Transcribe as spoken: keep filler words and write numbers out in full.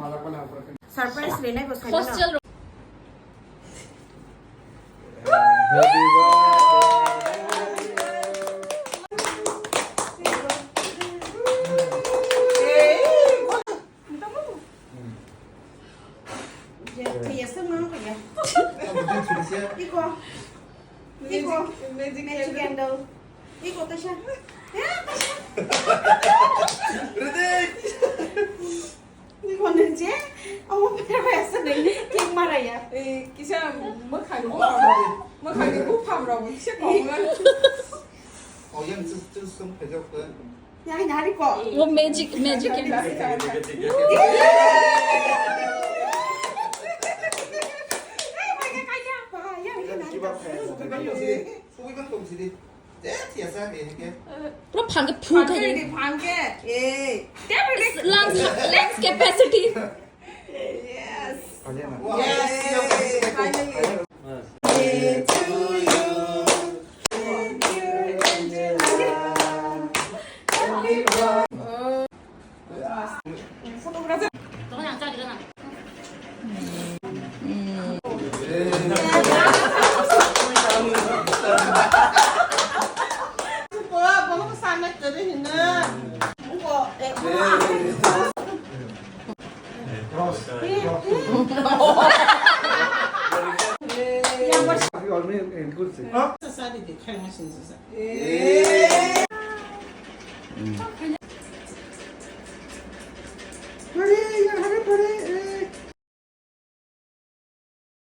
Surprise rinai bo sai mano. Hostel Iko. Iko. Magic, magic candle. Iko tasha. Eh, tasha. Iko nje. Amo pera pera sa dei. King maraya. Eh, kisa makhani buphang. Makhani buphang rok kisa kong. Oh, yang sus sus sung pejok ke. Yang ini hari kok. Oh, magic, magic yang. Pura phan ke phu khai. Phan ke, phan ke. Eh. Lungs, lungs capacity. Yes. Yes, yes, yes.